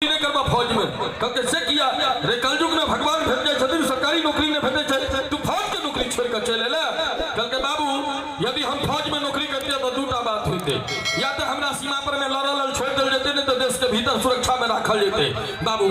नहि करबा फौज में। कहलकै से किया रे? कलयुग में भगवान भेट जाइ छथिन, सरकारी नौकरी नहि भेटै छै, तू फौज के नौकरी छोड़ि कऽ चलि एले। कहलकै बाबू, यदि हम फौज में नौकरी करतियै तऽ दूटा बात होइतै। या तऽ हमरा सीमा पर में लड़ऽ लेल छोड़ि देल जेतै, नहि तऽ देश के भीतर सुरक्षा में राखल जेतै। बाबू,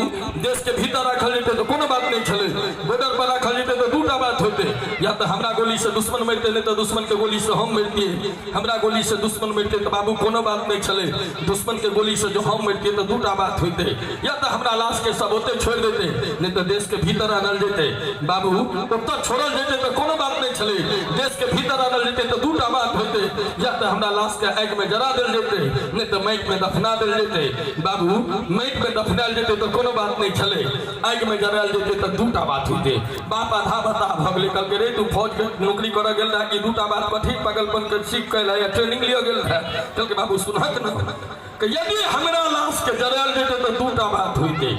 देश के भीतर राखल जेतै तऽ कोनो बात नहि छलै। बॉर्डर पर राखल जेतै तऽ दूटा बात होइतै। या तऽ हमरा गोली से दुश्मन मरितै, नहि तऽ दुश्मन के गोली से हम मरितियै। हमरा गोली से दुश्मन मरितै तऽ बाबू कोनो बात नहि छलै। दुश्मन के गोली से जो हम मरितियै तऽ दूटा बात होइतै। या तऽ हमरा लाश के सब ओतै छोड़ि देतै, नहि तऽ देश के भीतर आनल जेतै। बाबू, ओतऽ छोड़ल जेतै तऽ कोनो बात नहि छलै। देश के भीतर आनल जेतै तऽ दूटा बात होइतै। या तऽ हमरा लाश के आगि में जरा देल जेतै, नहि तऽ माटि में दफना देल जेतै। बाबू, माटि में दफनायल जेतै तऽ कोनो बात नहि छलै। आगि में जरायल जेतै तऽ दूटा बात होइतै। बाप आधा बताह भऽ गेलै। कहलकै रे, तू फौजके नौकरी करऽ गेल रहै कि दूटा बात कथी पागलपनके सीख कऽ एलह या ट्रेनिंग लिअ गेल रहै? कहलकै बाबू, सुनहक ने कि यदि हमरा लाशके जरायल जेतै तऽ दूटा बात होइतै।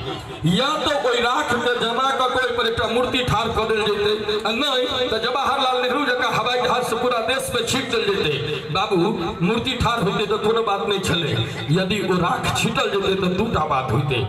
या तऽ ओहि राखके जमा कऽ के ओहि पर एकटा मूर्ति ठाढ़ कऽ देल जेतै, आ नहि तऽ जवाहरलाल नेहरू जकाँ हवाई जहाजसँ पूरा देशमे छीट देल जेतै। बाबू, मूर्ति ठाढ़ होइतै तऽ कोनो बात नहि छलै। यदि ओ राख छीटल जेतै तऽ दूटा बात होइतै।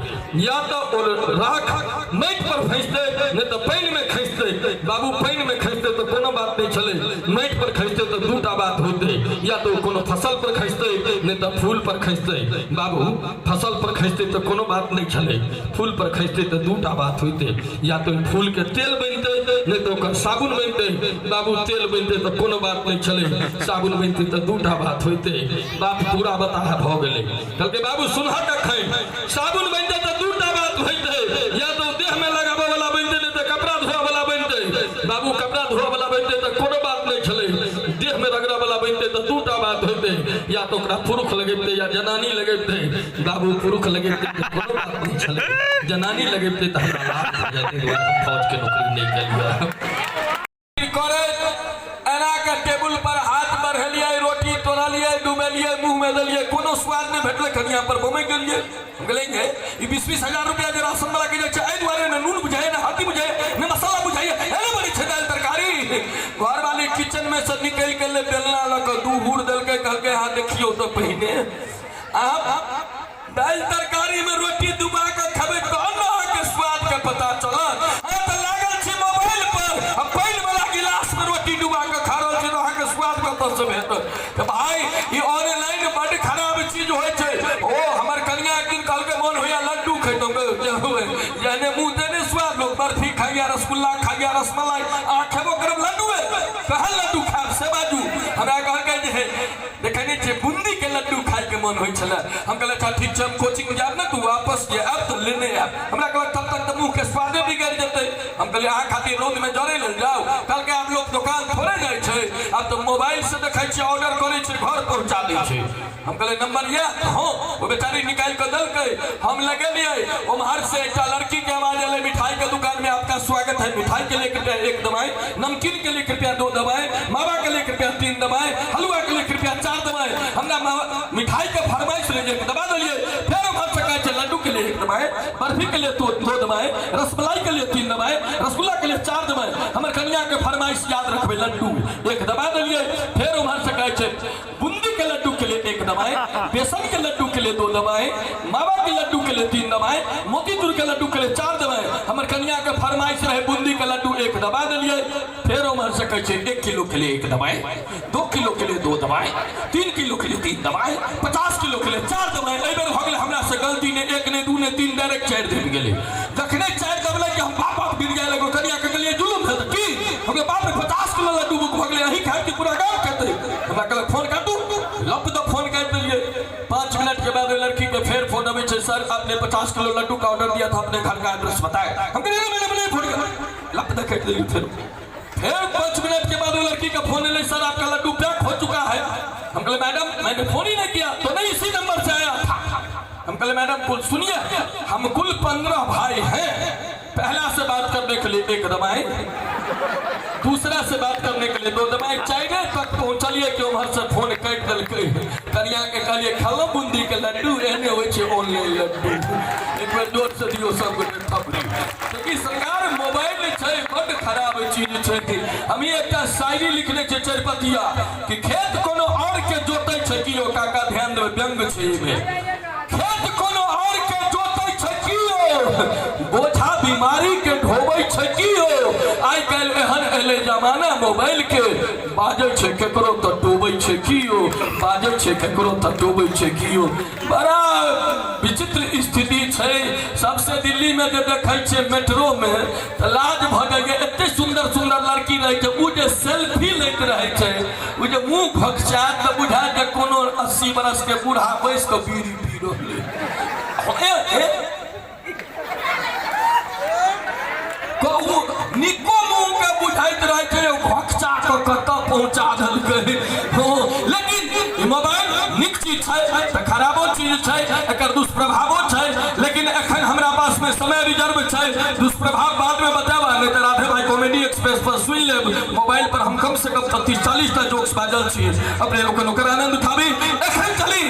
या तऽ ओ राख माटि पर खसितै, नहि तऽ पानिमे खसितै। बाबू, पानिमे खसितै तऽ कोनो बात नहि छलै। माटि पर खसितै तऽ दूटा बात होइतै। या तऽ ओ कोनो फसल पर खसितै, नहि तऽ फूल पर खसितै। बाबू, फसल पर खसितै तऽ कोनो बात नहि छलै। फूल पर खसितै तऽ दूटा बात होइतै। या तऽ ओहि फूलके तेल बनितै, नहि तऽ ओकर साबुन बनितै। बाबू, तेल बनितै तऽ कोनो बात नहि छलै। साबुन बनितै तऽ दूटा बात होइतै। बाप पूरा बताह भऽ गेलै। कहलकै बाबू, सुनहक अखन, साबुन बनतै तऽ दूटा बात होइतै। या तऽ देह में लगाबऽ वाला बनतै, नहि तऽ कपड़ा धोअ वाला बनतै। बाबू, कपड़ा धोअ वाला बनतै तऽ कोनो बात नहि छलै। देह में रगड़ऽ वाला बनतै तऽ दूटा बात होइतै। या तऽ ओकरा पुरुष लगेतै या जनानी लगेतै। बाबू, पुरुष लगेतै तऽ कोनो बात नहि छलै। जनानी लगेतै तऽ हमरा लाभ भऽ जेतै। दुआरे हम फौज के नौकरी नहि केलियै। करैत एना के टेबुल पर हाथ बढ़ेलियै, रोटी तोड़लियै, डुबेलियै, मुँह में देलियै, कोनो स्वाद नहि भेटलै। कनिया पर बमकि गेलियै। गेलै गे, ई 20-20 हजार रुपया जे राशन वाला के जाइ छै, एहि दुआरे ने नून बुझाइए, ने हल्दी बुझाइए, ने मसाला बुझाइए, एना बनै छै दालि तरकारी? घरवाली किचन में से निकलि गेलै, बेलना लऽ कऽ दू हूर देलकै। कहलकै, अहाँ देखियौ तऽ पहिने, अहाँ दालि तरकारी में रोटी डुबा के खेबै तहन ने अहाँके स्वाद के पता चलत। अहाँ तऽ लागल छी मोबाइल पर आ पानि वाला गिलास में रोटी डुबा के खा रहल छी, तऽ अहाँके स्वाद कतऽ से भेटत? तऽ भाई, ई ऑनलाइन बड्ड खराब चीज होइ छै। ओ हमर कनिया एक दिन कहलकै, मोन होइया लड्डू खैतहुँ। जहने मुँह देने स्वाद। लोग बर्फी खाइया, रसगुल्ला खाइया, रसमलाई, अहाँ खेबो करब लड्डुए? कहल लड्डू खायब से बाजू। हमरा कहलकै जे देखै नहि छियै, बूंदीके लड्डू खाइके मन होइ छलै। हम कहलियै, अच्छा ठीक छै, हम कोचिंग जायब ने, तू वापस जे आयब तऽ लेने आयब। हमरा कहलक, तब तक तऽ मुँहके स्वादे बिगड़ि जेतै। हम कहलियै, अहाँ खातिर रौदमे जरै लेल जाउ? कहलकै, आब लोक दोकान थोड़े जाइ छै, आब तऽ मोबाइलसँ देखै छियै, ऑर्डर करै छै, घर पहुँचा दै छै। हम कहलियै, नंबर यऽ? हँ। ओ बेचारी निकालि कऽ देलकै, हम लगेलियै। उम्हर से एकटा लड़की के आवाज एलै, मिठाई के दुकान में आपका स्वागत है। मिठाई के लिए कृपया एक दबाएं, नमकीन के लिए कृपया दो दबाएं, मावा के लिए कृपया तीन दबाएं, हलवा के लिए कृपया चार दबाएं। हमरा मावा मिठाई के फरमाइश रहे, एक दबा देलियै। फेर उम्हर से कहै छै, लड्डू के लिए एक दबाएं, बर्फी के लिए दो दो दबाएं, रसमलाई के लिए तीन दबाएं, रसगुल्ला के लिए चार दबाएं। हमर कनिया के फरमाइश याद रखबै, लड्डू एक दबा देलियै। फेर उम्हर से कहै छै, बूंदी के लड्डू के लिए एक दबाएं, बेसन के लड्डू के लिए दो दबाएं, मावा के लड्डू के लिए तीन दबाएं, मोतीचूर के लड्डू के लिए चार दबाएं। हमर कनिया के फरमाइश रहे बूंदी के लड्डू, एक दबा देलियै। फेर उम्हर से कहै छै, 1 किलो के लिए एक दबाएं, 2 किलो के लिए दो दबाएं, 3 किलो के लिए तीन दबाएं, 50 किलो के लिए चार दबाएं। एहि बेर भऽ गेलै हमरा से गलती, ने एक, ने दू, ने तीन, डायरेक्ट चारि दबि गेलै। जखने चारि दबलै कि हम बाप बाप गिर जाए लगो। कनिया के कहलियै, जुलुम भेल तऽ की? हम बाप रे, 50 किलो लड्डू बुक भऽ गेलै, अहीं खायब कि पूरा गाँव खेतै? हमरा कहलक, फोन काटू। लप दऽ फोन काटि देलियै। 5 मिनट के बाद ओहि लड़की के फेर फोन अबै छै, सर, आपने 50 किलो लड्डू का ऑर्डर दिया था, अपने घर का एड्रेस बताए। हम कहलियै, मैंने नहीं फोन किया। लप दऽ काटि देलियै। फेर फिर 5 मिनट के बाद वो लड़की का फोन एलै, सर, आपका लड्डू पैक हो चुका है। हम कहले, मैडम, मैंने फोन ही नहीं किया। तो नहीं, इसी नंबर से आया था। हम कहले, मैडम, कुल सुनिए, हम कुल 15 भाई हैं। पहला से बात करने के लिए एक दबाएं, दूसरा से बात करने के लिए दो दबाएं। चाइने तक पहुंचलिए कि उम्हर से फोन काटि देलकै। कनिया के कहलिए, खेलो बूंदी के लड्डू, एहने होइ छै ऑनलाइन लड्डू। एक बेर जोर से दियौ सब गोटे थपड़ी। लेकिन सरकार, मोबाइल छै बड्ड खराब चीज छै। हम एकटा शायरी लिखने छै चरिपतिया कि खेत कोनो और के जोतै छै कि। यो काका, ध्यान देबै, व्यंग छै एहिमे। खेत कोनो और के जोतै छै जमाना मोबाइल के, बाजै छै केकरो तऽ डूबै छै कियो, बाजै छै केकरो तऽ डूबै छै कियो। बड़ा विचित्र स्थिति छै। सबसे दिल्ली में जे देखै छियै मेट्रो में तऽ लाज भऽ जाइए, एते सुन्दर सुन्दर लड़की रहै छै, ओ जे सेल्फी लैत रहै छै, ओ जे मुँह घोकचायत तऽ बुझायत जे कोनो 80 बरस के बूढ़ा बैस कऽ बीड़ी पी रहलै। ए, ए, कहू निको मुँह के बुझाइत रहै छै घोकचा कऽ कतऽ पहुँचा देलकै हो। लेकिन ई मोबाइल नीक चीज छै तऽ खराबो चीज छै, एकर दुष्प्रभावो छै। लेकिन एखन हमरा पास में समय रिजर्व छै, दुष्प्रभाव बाद में बतायब, नहि तऽ राधे भाई कॉमेडी एक्सप्रेस पर सुनि लेब। मोबाइल पर हम कम से कम 30-40 टा जोक्स बाजल छी, अपने लोकनि ओकर आनंद उठाबी। एखन चली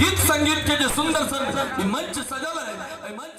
गीत संगीत के जे सुंदर सन ई मंच सजल है, एहि मंच